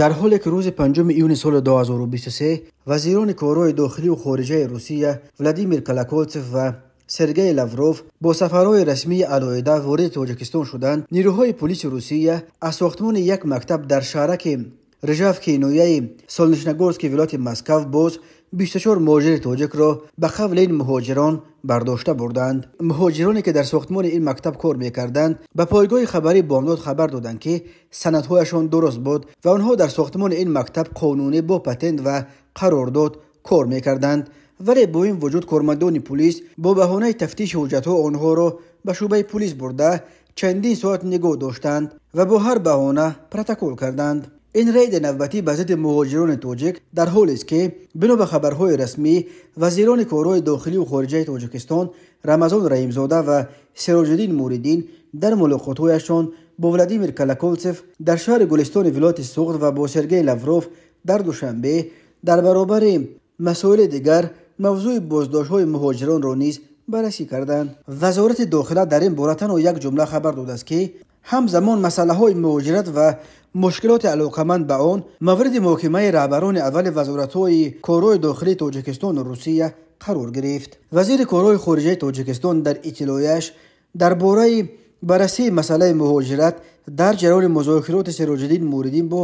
Дар ҳоле ки рӯзи 5 июни соли 2023 вазирони корҳои дохилию хориҷаи Русия Владимир Колоколтсев ва Сергей Лавров бо сафарҳои расмии алоҳида вориди Тоҷикистон шуданд, нирӯҳои пулиси Русия аз сохтмони як мактаб дар шаҳраки Ржавки ноҳияи Солнечногорски вилояти Москав боз 24 муҳоҷири тоҷикро ба қавли ин муҳоҷирон бардошта бурданд. Муҳоҷироне ки дар сохтмони ин мактаб кор мекарданд, ба пойгоҳи хабарии Бомдод хабар доданд, ки санадҳояшон дуруст буд ва онҳо дар сохтмони ин мактаб қонунӣ бо патент ва қарордод кор мекарданд. Вале бо ин вуҷуд кормандони пулис бо баҳонаи тафтиши ҳуҷҷатҳо онҳоро ба шӯъбаи пулис бурда, чандин соат нигоҳ доштанд ва бо ҳар баҳона протокол карданд. Ин рейди навбатӣ ба зидди муҳоҷирони тоҷик дар ҳолест, ки бино ба хабарҳои расмӣ вазирони корҳои дохилию хориҷаи Тоҷикистон Рамазон Раҳимзода ва Сироҷиддин Муриддин дар мулоқотҳояшон бо Владимир Колоколтсев дар шаҳри Гулистони вилояти Суғд ва бо Сергей Лавров дар Душанбе дар баробари масоили дигар мавзӯи боздоштҳои муҳоҷиронро низ баррасӣ карданд. Вазорати дохила дар ин бора танҳо як ҷумла хабар додааст, ки ҳамзамон масъалаҳои муҳоҷират ва мушкилоти алоқаманд ба он мавриди муҳокимаи раҳбарони аввали вазоратҳои корҳои дохилии Тоҷикистону Русия қарор гирифт. Вазири корҳои хориҷаи Тоҷикистон дар иттилояш дар бораи баррасии масъалаи муҳоҷират дар ҷараёни музокироти Сироҷиддин Муриддин бо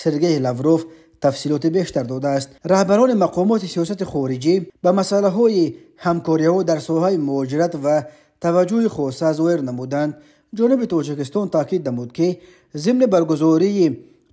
Сергей Лавров тафсилоти бештар додааст. Раҳбарони мақомоти сиёсати хориҷӣ ба масъалаҳои ҳамкориҳо дар соҳаи муҳоҷират ва таваҷҷӯҳи хоса зоҳир намуданд. Ҷониби Тоҷикистон таъкид намуд, ки зимни баргузории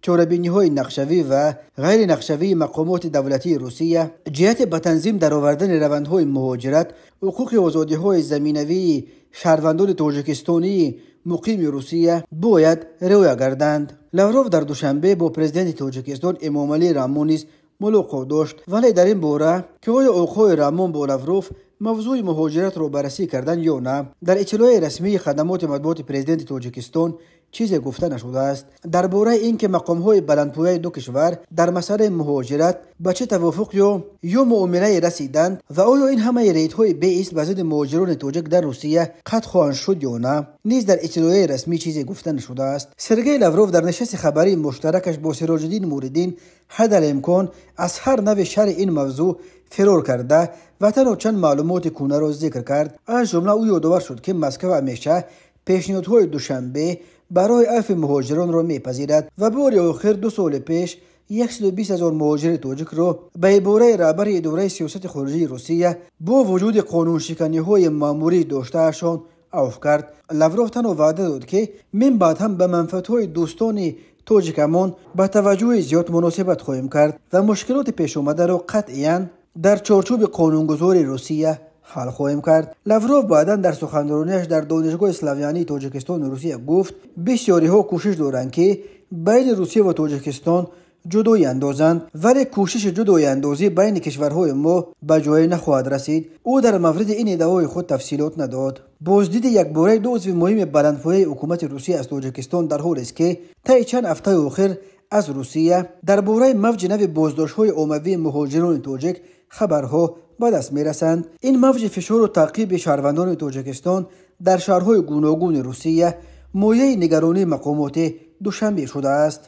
чорабиниҳои нақшавӣ ва ғайринақшавии мақомоти давлатии Русия ҷиҳати ба танзим даровардани равандҳои муҳоҷират, ҳуқуқи озодиҳои заминавии шаҳрвандони тоҷикистонии муқими Русия бояд риоя гарданд. Лавров дар Душанбе бо президенти Тоҷикистон Эмомалӣ Раҳмон низ мулоқот дошт, вале дар ин бора ки оё оқои Раҳмон бо Лавров мавзӯи муҳоҷиратро баррасӣ карданд ё на, дар иттилои расмии хадамоти матбуоти президенти Тоҷикистон чизе гуфта нашудааст. Дар бораи ин ки мақомҳои баландпояи ду кишвар дар масъалаи муҳоҷират ба чӣ тавофуқ ё муомилае расиданд ва оё ин ҳамаи рейдҳои беист ба зидди муҳоҷирони тоҷик дар Русия қатъ хоҳанд шуд ё на, низ дар иттилоияи расмӣ чизе гуфта нашудааст. Сергей Лавров дар нишасти хабарии муштаракаш бо Сироҷиддин Муриддин ҳадалимкон аз ҳар нави шарҳи ин мавзӯъ фирор карда ва танҳо чанд маълумоти кӯнаро зикр кард. Аз ҷумла ӯ ёдовар шуд, ки Москва ҳамеша пешниҳодҳои Душанбе барои афви муҳоҷиронро мепазирад ва бори охир 2 соли пеш 120 000 муҳоҷири тоҷикро ба ибораи раҳбари идораи сиёсати хориҷии Русия бо вуҷуди қонуншиканиҳои маъмурӣ доштаашон авф кард. Лавров танҳо ваъда дод, ки мин баъд ҳам ба манфиатҳои дӯстони тоҷикамон ба таваҷҷӯҳи зиёд муносибат хоҳем кард ва мушкилоти пешомадаро қатъиян дар чорчӯби қонунгузори Русия ҳал хоҳем кард. Лавров баъдан дар суханрониаш дар Донишгоҳи славянии Тоҷикистону Русия гуфт, бисёриҳо кӯшиш доранд, ки байни Русия ва Тоҷикистон ҷудоӣ андозанд, вале кӯшиши ҷудоиандозӣ байни кишварҳои мо ба ҷое нахоҳад расид. Ӯ дар мавриди ин иддаои худ тафсилот надод. Боздиди якбораи ду узви муҳими баландпояи ҳукумати Русия аз Тоҷикистон дар ҳолест, ки таи чанд ҳафтаи охир аз Русия дар бораи мавҷи нави боздоштҳои оммавии муҳоҷирони тоҷик хабарҳо ба даст мерасанд. Ин мавҷи фишору таъқиби шаҳрвандони Тоҷикистон дар шаҳрҳои гуногуни Русия мояи нигаронии мақомоти Душанбе шудааст.